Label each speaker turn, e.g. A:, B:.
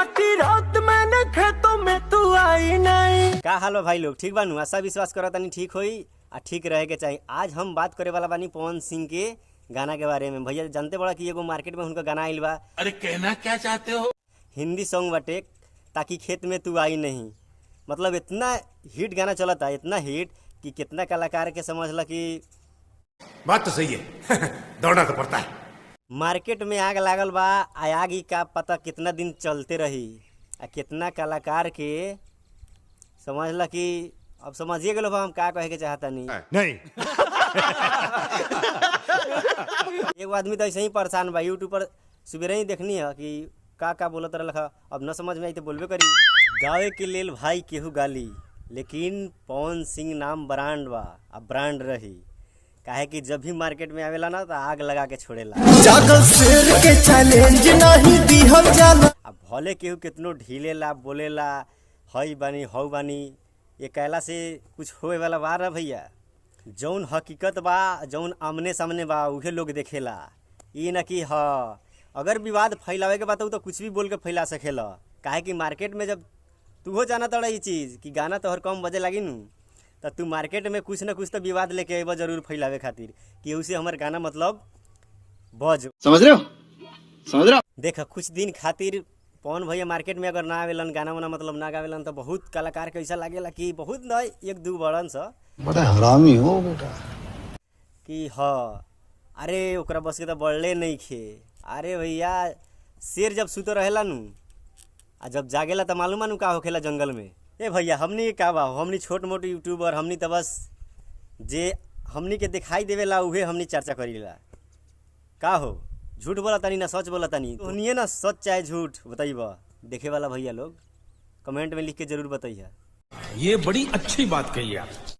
A: काटी रात मैंने खेतों में तू आई नहीं।
B: का हाल बा भाई लोग, ठीक बानू? आशा विश्वास करत तानी ठीक होई आ ठीक रहे के चाही। आज हम बात करे वाला बानी पवन सिंह के गाना के बारे में। भैया जानते बड़ा कि एगो मार्केट में उनका गाना आइल बा।
C: अरे कहना क्या चाहते हो?
B: हिंदी सॉन्ग बाटे, ताकि खेत में तू आई नहीं। मतलब इतना हिट गाना चलता, इतना हिट कि कितना कलाकार के समझ ला कि
C: बात तो सही है, दौड़ना तो पड़ता है।
B: मार्केट में आग लागल बा, आ आग ही का पता कितना दिन चलते रही आ कितना कलाकार के समझ ला कि अब समझिए गेलो बा हम का कहे के चाहतानी।
C: नहीं।
B: एगो आदमी तो ऐसे ही परेशान बा, यूट्यूब पर सुबेरे ही देखनी है कि का का बोलत रहल ह, अब न समझ में आई तो बोलबे करी। गावे के लेल भाई केहू गाली, लेकिन पवन सिंह नाम ब्रांड बा आ ब्रांड रही, काहे कि जब भी मार्केट में आवेला ना तो आग लगा के छोड़ेला।
A: जागल शेर के चैलेंज नहीं दिहल जाला।
B: आ भले केहू केतनो ढीलेला बोलेला हई बानी हऊ बानी, ये कहला से कुछ होए वाला बा ना भैया। जौन हकीकत बा, जौन आमने सामने बा, उहे लोग देखेला। ई ना कि हाँ अगर विवाद फैलावे के बा तो कुछ भी बोल के फैला सकेला, काहे कि मार्केट में जब तू हो जाना तड़ा ई चीज़ कि गाना तोहर कम बजे लागी नू, तो तू मार्केट में कुछ ना कुछ तो विवाद लेके अबा जरूर फैलावे खातिर कि उसे हमार गाना मतलब बज।
D: समझ रहे हो? समझ रहे हो?
B: देख कुछ दिन खातिर पवन भैया मार्केट में अगर ना आवेलन, गाना वाना मतलब ना गावेलन, तो बहुत कलाकार के ऐसा लागेला कि बहुत न एक दू बड़न सा
D: बड़ा हरामी हो बेटा।
B: कि हाँ अरे ओकरा बस के तो बढ़ले नहीं खे। अरे भैया शेर जब सुत रहेला नू आ जब जागेला तो मालूम नू का होखेला जंगल में। ए भैया हमनी के का बा, हमनी छोट मोट यूट्यूबर, हमनी तो बस जे हमनी के दिखाई देवेला उहे हमनी चर्चा करीला। का हो झूठ बोला तानी ना सच बोला तानी, उन्हीं ना सच चाहे झूठ बताइबा। देखे वाला भैया लोग कमेंट में लिख के जरूर बताइए।
E: ये बड़ी अच्छी बात कही आप।